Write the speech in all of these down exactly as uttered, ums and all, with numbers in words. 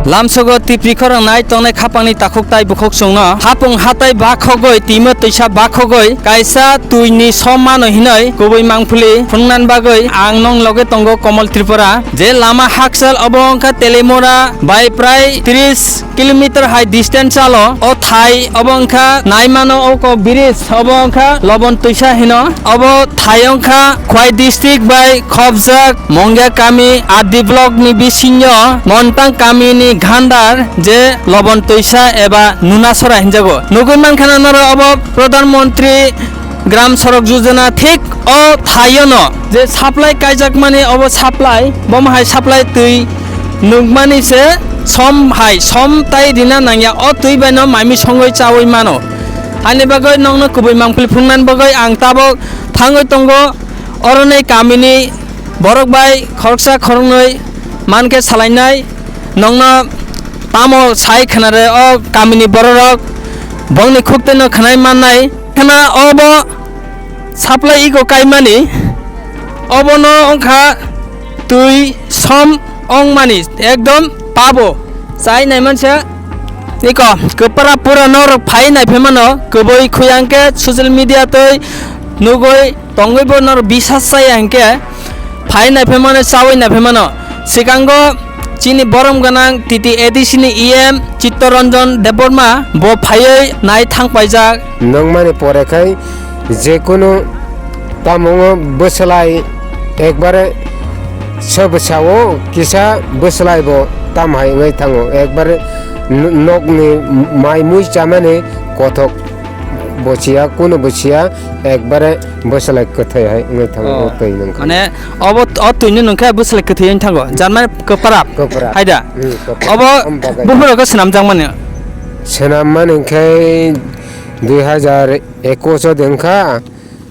Lamsogo tipri khorang nai tongnai khapangni takhuk tai bukhuk chwngno hapung hatai bakhogwi timo twisa bakhogwi kaisa twini som mano hinwi kubui mangpili phunuknani bagwi ang nong loge tongo Komol Tripura. Je lama hakchal obo wngkha Telimura bai prai tris kilometer hai distance alo. O thai obo wngkha naimano oko bridge obo wngkha Lobon Twisa hino. Obo thai wngkha Khwai district bai khopjak Mongya kami R D block ni bisingo Montang kami ni ghandar je Lobon Twisa eba Nunasora hinjago. Nugwi mankha na noro obo Pradhan Mantri Gram Sorok Yojana thik o thaio no je supply kaijakmani obo supply, bomo hai supply twi nukmani se som hai som tai rina nangya o twi bai no maimi songwi chawi mano. Ani bagwi nongno kubui mangpili phunuknani bagwi ang tabok thangwi tongo. Oroni kamini borok bai khoroksa khoroknwi mankhe salainai nongno tamo sai khwnare o kamini bororok bongni khukteino khwnai mannai. Khna obo supply iko kaimani, obono wngkha twi som ongmani ekdom pabo. Chai naimansa iko kwpra pura norok phai naiphaimano kwbui khuyang khe social media twi nugwi tongwibo norok bisas chaya hinkhe phai naiphaimano chawi naiphaimano. Sikango chini borom gwnang T T A D C ni E M Chittoranjan Debbarma bo phaiwi nai thangpaijak. Nangmani pore khai jekunu tamungo bwswlai ekbare se bwsao kisa bwswlai bo tam hai wngwi thango ekbare n-, nokni mai mui chamani kothok bo siya kunu bo siya ekbare bwswlai kwthai hai wngwi thango. Oh. O twi nungkha. Mane obo o twino nungkha bwswlai kwthai wngwi thango. Janmani kwprap. Kwprap. Haida. Hmm, kwprap. Obo. Om bagai. Buphuru khe swnamjakmani. Swnam mani khe dui hajar ekush o de wngkha,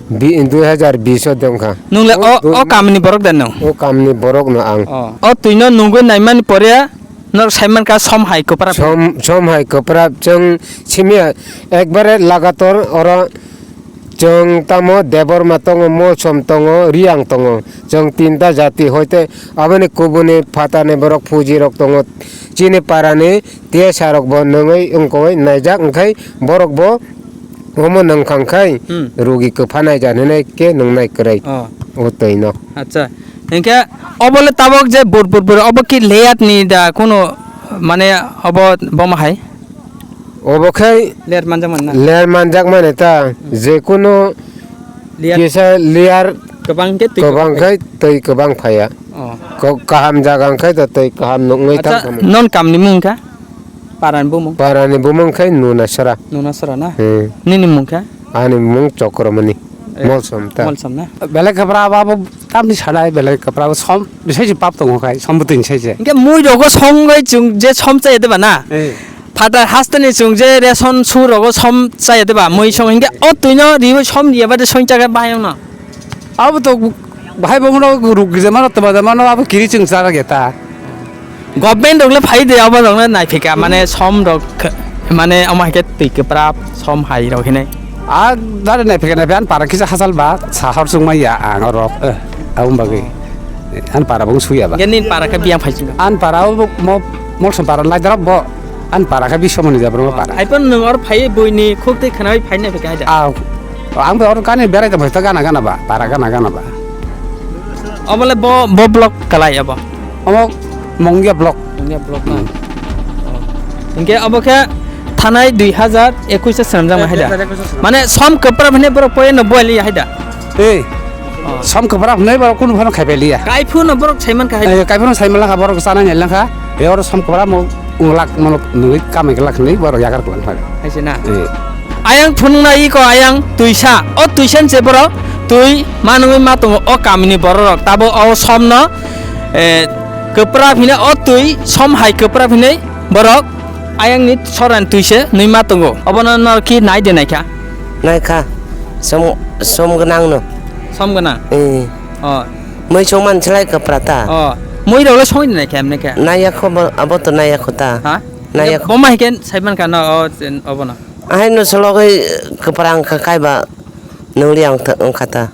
bi-, dui hajar bish o de wngkha. Nwng le o, o, o kamni borok da nwng? O kamni borok no ang. Oh. O twino nungwi naimani pore norok saimankha som hai kwprap. Som, som hai kwprap chwng simiya ekbare lagator oro chwng tamo Debbarma tongo, Molsom tongo, Riyang tongo. Chwng tinta jati hoite aboni kubuni phatani borok fuji rok tongo. Chini parani T S A rok bo nungwi wngkoi naijak, wngkhai borok bo omo nungkha khai Hmm. rugi kwpha naijak hinwi khe nungnai kwrwi. Oh. O twi no. Acha. Hinkhe obo le tabok je bur bur bur obo ki layer ni da kuno mane obo bomo hai? Obo khai Layer manjak man na? Layer manjak mani ta Hmm. je kuno Layer kisa layer kwbang khe twi kwbang kwbang khai twi kwbang phaya. Oh. Ko-, kaham jaga wngkhai to twi kaham nuknwi Acha, tang tamo. Non kamni mung kha? Parani bumung? Parani bumung khai Nunasora. Nunasora na? Hmm. Nini mung kha? Ani mung Chokramani. Eh, Molsom ta. Molsom na? Belai khapra abo, abo tamni sanai belai khapra abo som bisai se pap tongo khai, som butui sai se. Hingke mui rogo songoi chwng je som chaya de ba na? Eh. Phatar hasteni chwng je ration su rogo som chaya de ba? Mui song hingke o twino riwi som riya ba de song chaga bahai wngno. Abo to bahai bongno ruk gije mano tma mano abo kiri chwng chara ge ta. Government rok le phai de abo rok le nai phika mane som rok khe-, mane omo hai khe twi kwprap som hai rok hinai. A dare nai phika nai phan para kisa hachal ba sahor sung mai ya ang rok, eh, abung bagwi. An para bung suya ba. Gen nin para khe biang phai singa. An para o mo, mo som para lai darap bo. An para khe bisomoni jabra mo para. Ai pon nung or phai bui ni khuk twi khana phai nai phika ai da. A, ang be or kani berai tong phai ta gana gana ba, para gana gana ba. Omo le bo, bo block kalai abo. Omo Mongya block. Mongya block na. Hmm. Oh. Hingke abo khe thanai dui hazar ekush o swnamjak ma hai da? Dui hazar ekush o swnam. Mane som kwprap hwnwi borok poyeno boili hai da? Ei. Oh. Som kwprap hwnwi borok kunu phano khai pai liya. Kaiphuru no borok sai man kha hai da? Eh, kaiphuru no sai man kha borok chanai nai lang kha. E oro som kwprap mo unglak mono nungwi kamai glak hwnwi borok yagar kwlang kha. Hai se na? Eh. Ayang phunuknai iko ayang twisa. O twisa ni se borok twi manwi ma tongo o kamini borok rok. Tabo o som no, eh, kwprap hinwi o twi som hai kwprap hinwi borok ayang ni soran twi se nwi ma tongo. Obono nor ki nai de nai kha? Nai kha. Som, som gwnang no. Som gwnang? Eh. Oh. Mui song man slai kwpra ta. Oh. Mui rok le song de nai kha emne kha? Nai ya kho bo, abo to nai ya kho ta. Ha? Nai ya kho. Bo ma hiken sai man kha no o, obono. Ahai no sologoi kwprang kha kaiba nungli ang tha-, wngkha ta.